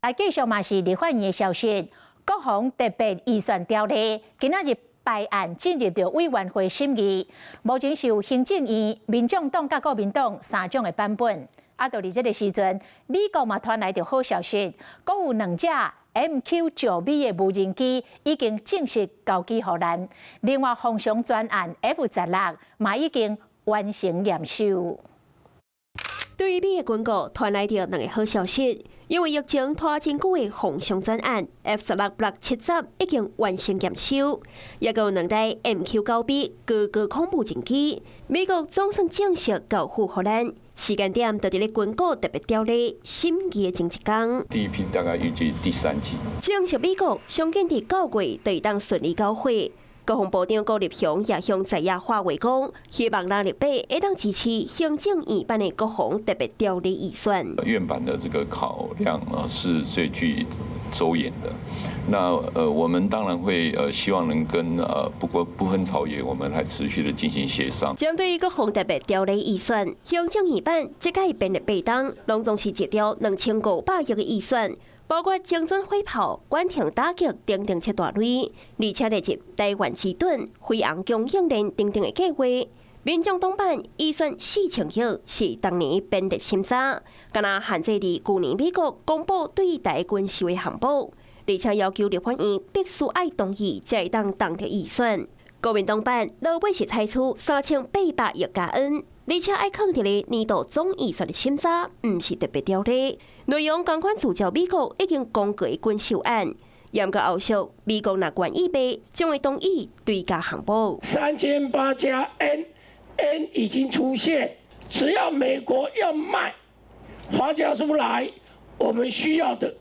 來繼續嘛是立法院的消息，國防特別預算條例今仔日排案進入著委員會審議，目前是有行政院、民眾黨佮國民黨三種的版本。啊，就佇這个時陣，美國嘛傳來著好消息，閣有兩架 MQ-9B 的無人機已經正式交機予咱。另外，鳳翔專案 F-16嘛已經完成驗收。對於美國軍購傳來著兩个好消息，因為疫情拖真久的鳳翔專案 F-16 Block 70已經完成驗收，也有兩台 MQ-9B 高高空無人機，美國總算正式交付予咱，時間點就佇咧軍購特別條例審議的前一工。第一批大概預計第三季。證實美國上緊佇9月就會當順利交貨。國防部長顧立雄也向在野喊話講，希望6月8會當支持行政院版的國防特別條例預算。院版的這個考量啊，是最具周延的。那我們當然會希望能跟不過不分朝野，我們還持續的進行協商。針對國防特別條例預算，行政院版這屆編列八冬，攏總是一兆2500億的預算。包括精準火炮、管艇打擊等等七大類，而且列入台灣之盾、飛航供應鏈等等的計劃。民眾黨版預算4000億，是當年編列審查，敢若限制佇舊年美國公布對台軍售的項目，而且要求立法院必須愛同意，才會當動的預算。國民黨版落尾是採取3800億加元，而且愛囥佇咧年度總預算的審查，毋是特別條例。內容仝款聚焦美國已經公告的軍售案，毋過後續美國若願意賣，將會同意追加項目。3800加 N N 已經出現，只要美國要賣，發價出來，我們需要的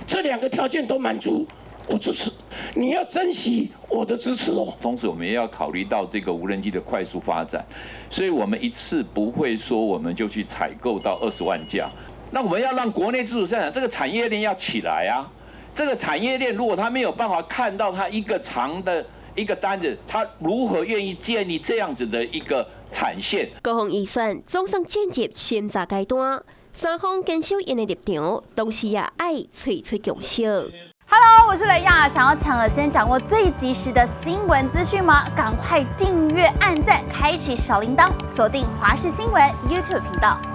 這兩個條件都滿足，我支持。你要珍惜我的支持哦。同時，我們也要考慮到這個無人機的快速發展，所以我們一次不會說我們就去採購到20萬架。那我們要讓國內自主生產，這個產業鏈要起來啊！這個產業鏈如果他沒有辦法看到它一個長的一個單子，他如何願意建立這樣子的一個產線？國防預算總算進入審查階段，三方堅守𪜶的立場，同時也愛揣出共識。 Hello，我是雷亞，想要搶先掌握最及時的新聞資訊嗎？趕快訂閱、按讚、開啟小鈴鐺，鎖定華視新聞 YouTube 頻道。